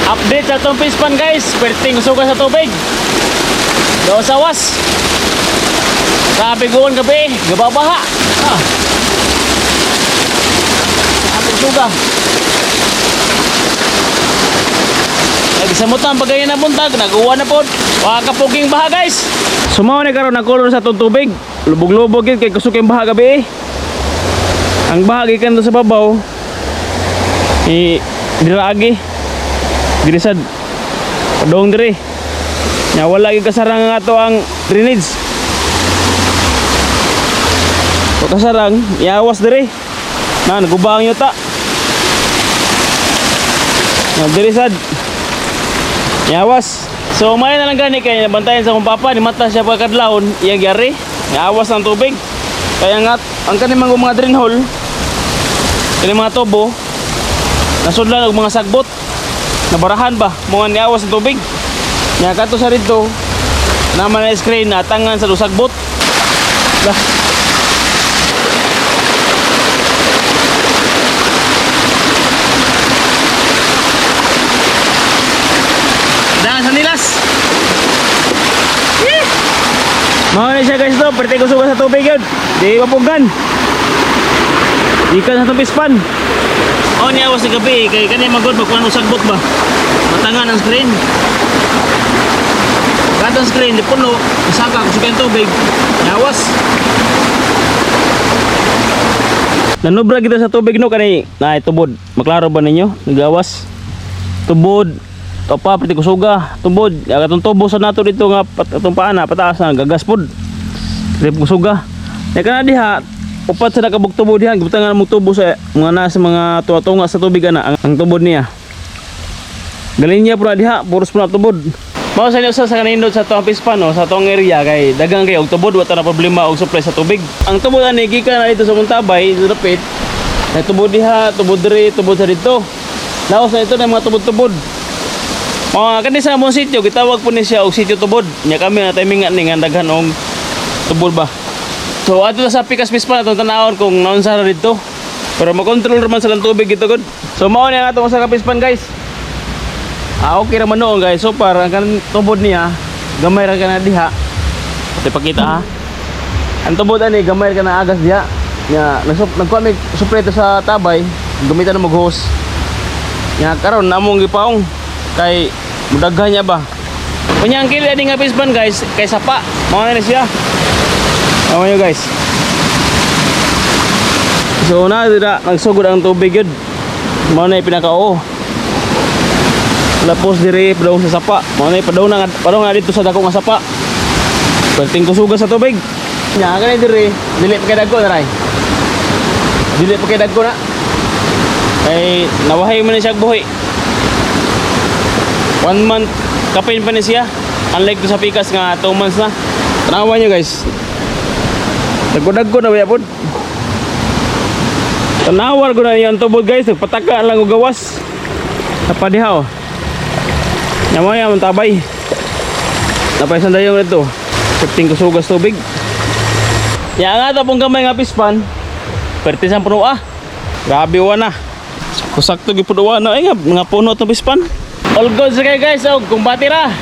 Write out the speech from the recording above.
Update sa atong pispan, guys. Perting usuga sa tubig. Daw sawas. Grabe guon gabi, gababaha. Ah. Grabe suga. Nagsamutan pagayon na buntag, naguwa na pod. Wa ka puging baha, guys. Sumaw ni karon ang kolor sa atong tubig. Lubog-lubog yun kay kusog yung baha gabi. Ang baha gikan sa babaw. I diraagi. Diri sad. Padong diri. Nya wala gyud kasarang nga ato ang drainage. Wa kasarang, iawas diri. Na naguba ang yuta. Na diri sad. Iawas. So may na lang gani kay nabantayan sa akong papa ni mata siya pagkadlawon iyang gyari. Iawas ang tubig. Kaya nga ang kaning mga drain hole, kani mga tubo nasudlan og mga sagbot. Nabarahan ba mga niawas ang tubig. Nya kadto sa didto naman na screen na tangan sa sagbot. Lah. Daan sa nilas. Eh! Mao na siya, guys, to, perte ko suga sa tubig yun. Di mapugan. Di ka sa tupispan. Oh, niya sa gabi kay kani magod magkuan og sagbot ba. Matangan ang screen. Katong screen di puno, saka kung suga ang tubig. Yawas. Nanubra kita sa tubig no kani na tubod. Maklaro ba ninyo? Nagawas. Tubod. Topa pati kusuga, tubod. Katong tubo sa nato dito nga atong paana pataas na gagas pod. Di kusuga. Ya kana diha upat sa nakabuk tubo diha, gibutangan mo tubo sa mga nasa mga tuwa-tunga sa tubig ana ang tubod niya. Galing niya pura diha, puros pura tubod. Mao sa inyo sa kanindot sa tuang pispan no, sa tuang area kay dagang kay og tubod, wa ta na problema og supply sa tubig. Ang tubod ani gikan na dito sa Muntabay, dapit. May tubod diha, tubod diri, tubod sa dito. Laos na ito na mga tubod-tubod. Mga kani sa among sitio gitawag po ni siya og sitio tubod. Nya kami na timing nga ni nga daghan og tubod ba. So ato na sa Pikas Pispan atong tanawon kung naunsa ra dito. Pero makontrol raman sa lang tubig dito gud. So mao ni ang atong usa ka pispan, guys. Ah, okay raman noon, guys. So para ang kanang tubod niya gamay ra ka na diha. Ate pakita ha. Ang tubod ani gamay ra ka na agas diha. Nya nagkuha mi supply to sa tabay, gamitan na mag-hose. Nya karon namong gipaong kay mudaghan niya ba. Kunya ang kili ani nga pispan, guys, kay sapa. Mao na ni siya. Tama nyo, guys. So na dira nagsugod ang tubig yun. Mao na pinaka-oo. Lapos diri padung sa sapa. Mao na padung na padung na dito sa dako nga sapa. Perting kusuga sa tubig. Nya kani diri dili pa kay dagko na ray. Dili pa kay dagko na. Kay nawahay man ni siya buhi. 1 month kapin pa ni siya. Unlike to sa pikas nga 2 months na. Tanawa nyo, guys. Dagko-dagko na ba pod? Tanawar ko na yung tubod, guys. Nagpataka lang og gawas. Napadiha oh. Nyamaya man tabay. Napay sandayon nito. Perting kusugas tubig. Ya nga ta pong gamay nga pispan. Perti sa puno ah. Grabe wa na. Kusakto gyud puno na ay nga mga puno tong pispan. All good sa kayo, guys. Og kumbati ra.